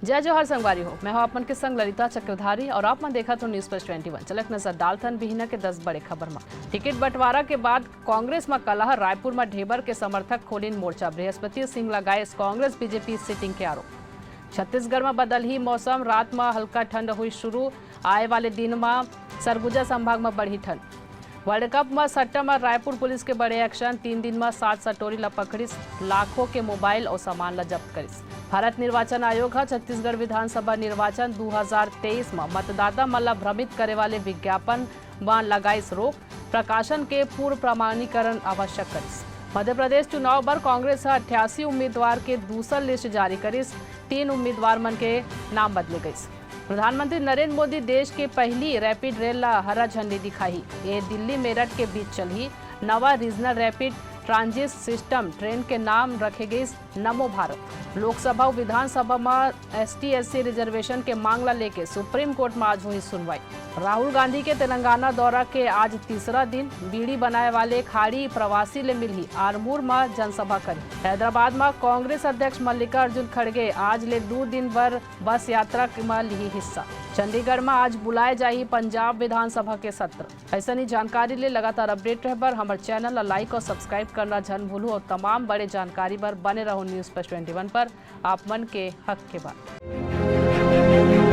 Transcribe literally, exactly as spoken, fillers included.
जय जोहार संगवारी हो, मैं हूं आप मन के संग ललिता चक्रधारी और आप मन देखत हो News Plus twenty one। चलक नजर डालथन बिहना के दस बड़े खबर म। टिकट बंटवारा के बाद कांग्रेस म कलह, रायपुर म ढेबर के समर्थक खोलिन मोर्चा, बृहस्पति सिंह लगाइस कांग्रेस बीजेपी sitting के आरोप। छत्तीसगढ़ म बदलही मौसम, रात म हल्का ठंड हुई शुरू, आए वाले दिन म सरगुजा संभाग म बढ़ही ठंड। वर्ल्ड कप म सट्टा म रायपुर पुलिस के बड़े एक्शन, तीन दिन म सात सटोरी ल पकड़िस, लाखों के मोबाइल अउ सामान ल जब्त करिस। भारत निर्वाचन आयोग ह छत्तीसगढ़ विधानसभा निर्वाचन दू हजार तेईस म मतदाता मन ल भ्रमित करे वाले विज्ञापन म लगाइस रोक, प्रकाशन के पूर्व प्रमाणीकरण आवश्यक करिस। मध्य प्रदेश चुनाव बर कांग्रेस ह अट्ठासी उम्मीदवार के दूसर लिस्ट जारी करिस, तीन उम्मीदवार मन के नाम बदले गइस। प्रधानमंत्री नरेंद्र मोदी देश के पहली रैपिड रेल ला हरा झंडी दिखाही। ये दिल्ली मेरठ के बीच चलही। नवा regional rapid transit system train के नाम रखे गइस नमो भारत। लोकसभा अउ विधानसभा म एसटी एससी रिजर्वेशन के मांग ला लेके सुप्रीम कोर्ट म आज होही सुनवाई। राहुल गांधी के तेलंगाना दौरा के आज तीसरा दिन। बीड़ी बनाए वाले खाड़ी प्रवासी ले मिलही, आरमूर म जनसभा करही। हैदराबाद म कांग्रेस अध्यक्ष मल्लिकार्जुन खड़गे आज ले दू दिन बर बस यात्रा म लिही हिस्सा। चंडीगढ़ म आज बुलाए जाही पंजाब विधानसभा के सत्र। अइसनी जानकारी ले लगातार अपडेट रहे बर हमर चैनल ला लाइक और सब्सक्राइब करना झन भूलू और तमाम बड़े जानकारी बर बने रहो News Plus twenty one पर। आप मन के हक के बात।